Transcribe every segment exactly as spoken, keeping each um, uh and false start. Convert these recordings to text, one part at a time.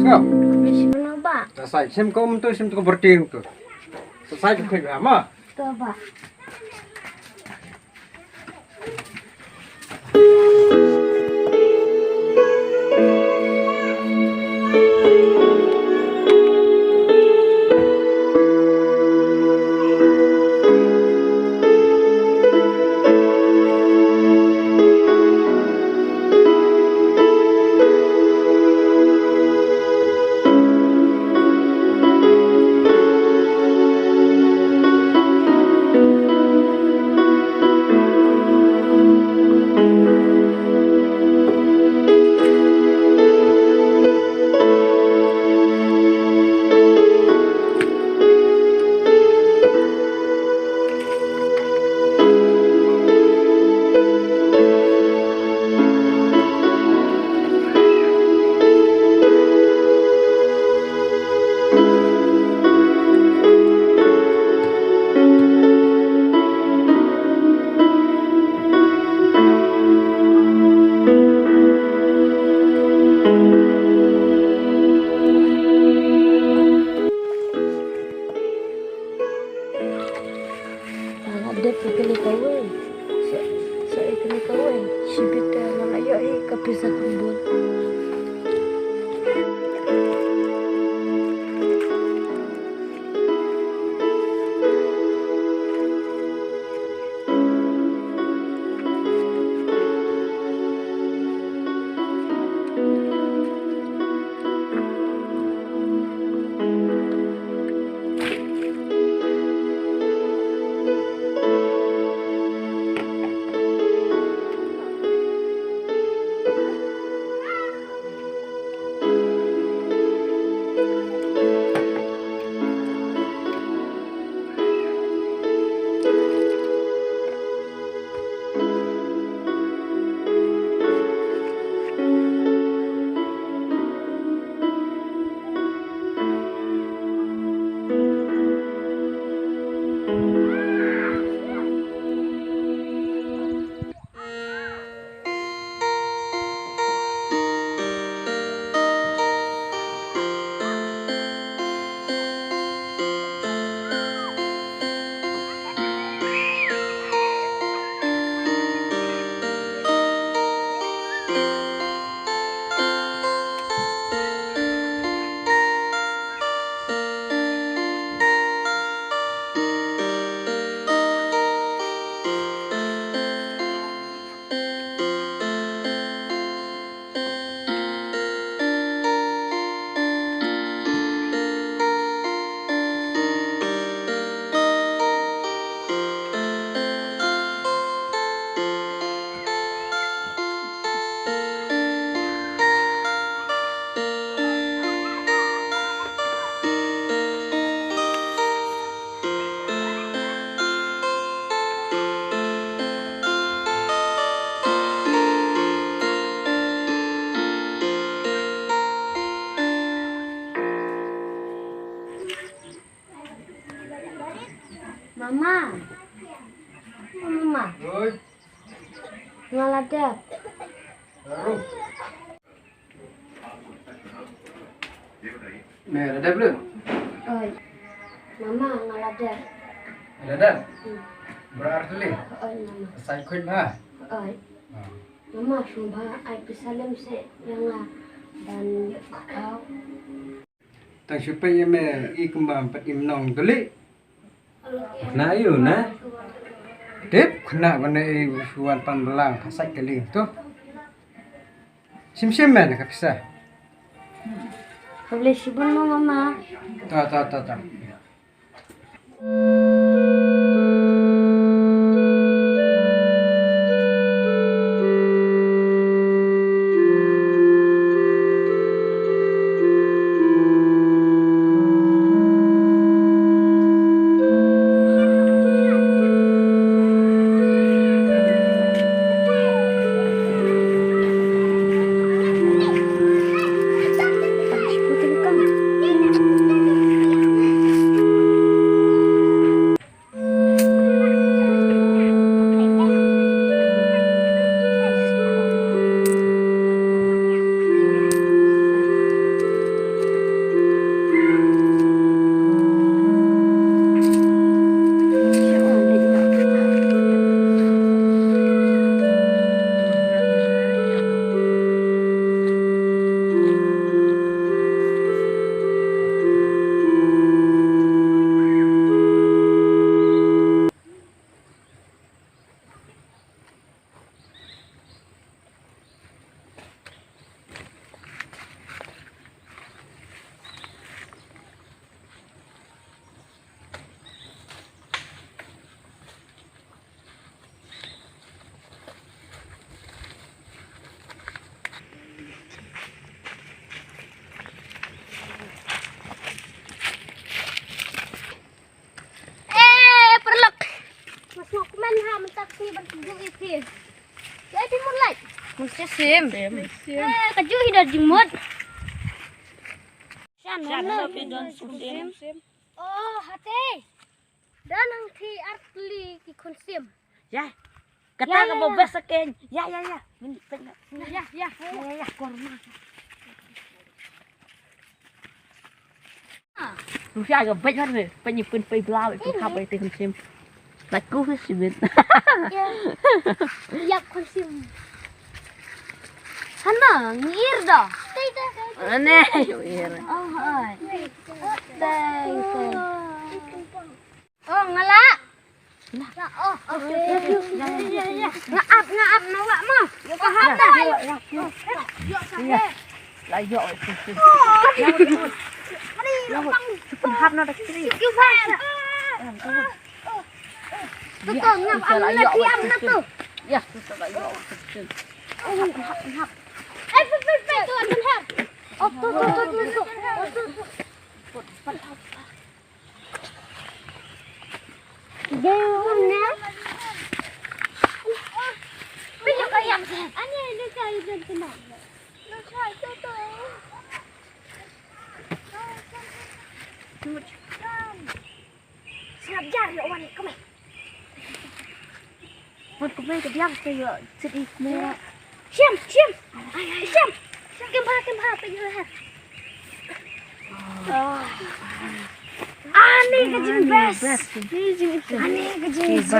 Shim no ba? Sa sai, shim ko um tu, shim tu ko berting tu. Sa sai ko khui ba ma. To ba. Nga la dep ïa kane ka wei. Sa, sa ïa kane ka wei. Shibit te nga la ïoh ïa ka pisa kham bun. Mama. Oh, mama. Oi. Nga la dep. Baru. Me la dep lut? Oi. Mama, nga la dep. La dep? Hmm. Bra ar tylli? Oi, mama. Sa ïa khuid bha? Oi. Ah. Mama, sngewbha ai pisa lem seh ïa nga ban ïoh khaw. Tang shu peit ïa me i kumba ym pat im nong tylli. Na ïu na. Tip khynnah ban ïa u shu wan pan blang phasaid kali tu. Shim shim me na ka pisa. Khublei shibun mo mama. Ta ta ta ta. Ju iti. Ka iti mut lait. Mut sim. Eh, ka ju hi da jingmut. Shan, shan, hano hano phi don sim? Oh, hate. Don hangti ar tylli ki khun sim. Ya. Kata ka ba best again. Ya, ya, ya. Min pek na. Ya, ya. Ya, ya, ya. Korma. Rusia ga bej har ne, pa ni pun pai bla, pun khap pai te khun sim. Laku sim. Ya. Yap khun sim. Hana, ngir da. Ane, ngir. Oh, hai. Tei, tei. Oh, ngala. Nah. Oh, okay. Ya, ya, ya. Ngaap, ngaap, nawak mo. Yo, faham dah. Ya, ya, ya. Ya. La yo. Ya, ya. Faham na dah kiri. Yo, faham. Tu tu ngap am na ki am na tu. Ya, tu tu la yo. Hap, hap, hap. Eh, pe, pe, pe, tu am hap. Oh, tu, tu, tu, tu, tu. Oh, tu, tu. Sngap jar ïa wan kumne. Wat kumne ka biang te ïa sit i kumne. Siam, siam. Ai, ai, siam. Siam, kem bha, kem bha, te ïa ha. Ani ka jing best. Ani ka jing best. Ani ka jing best.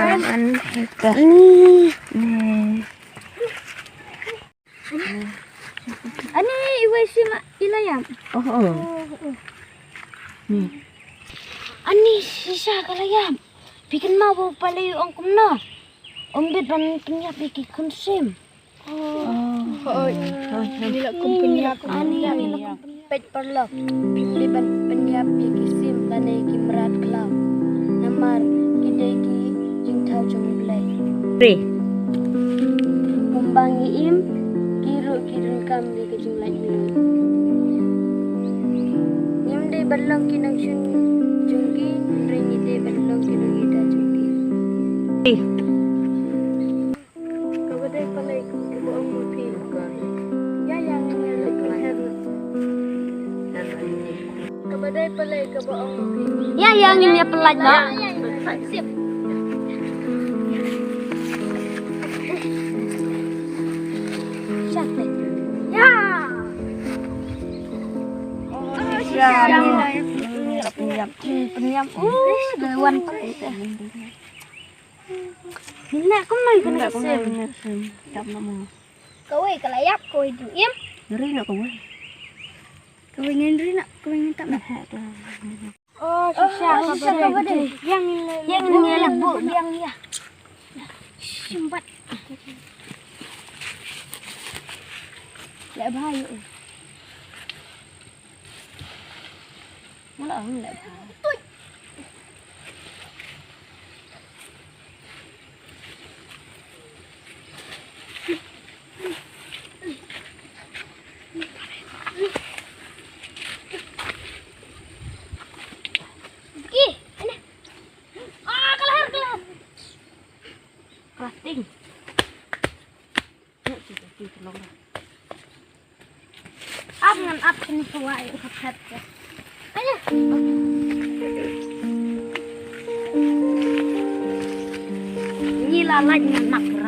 Ani. Ni. Ani iwei sim i la ïap. Oh, oh. Oh, oh. Ni. Ani shisha ka la ïap. Phi kynmaw ba u Palei u ong kumno? Ym bit ban pynïap ïa ki khun sim. Oh. Oh. Ni la kum pynïap. Ani, ani la kum pynïap. Peit paralok, phim dei ban pynïap ïa ki sim lane ki mrad khlaw. Namar ki dei ki jingthaw jong U Blei. Re. Kumba ngi im, ki ruh ki donkam ïa ka jinglait mlien. Ngim dei ban long ki nongshun jong ki, hynrei ngi dei ban long ki nongïada jong ki. Re. Kaba dei Palei kaba ong ma phi. Ïa, ïa, ngin ïa leit pynher. Kaba dei Palei kaba ong ma phi. Ïa, ïa, ngin ïa pynlait noh. Ïa, ïa, ïa. Sha peit. Ïa. Oh, shisha. Pynïap, pynïap. Oh, da wan pynïap. Mynta kumno ngin sim? Mynta kumno ngin sim? Kawei ka la ïap, kawei dang im. Ri noh kawei. Kawei ngin ri noh, kawei ngin tap noh. Oh, shisha, oh, shisha kaba dei. Ïa ngin ïa leh buh biang ïa. Shimbat. Leh bha ïa. Mala ang leh bha. Ki, ana. Ah, ka la her, ka la her. Crafting. Ap ngan ap sini suwa ïa ka phet ka. Ayo. Ngi la lait ngan ap.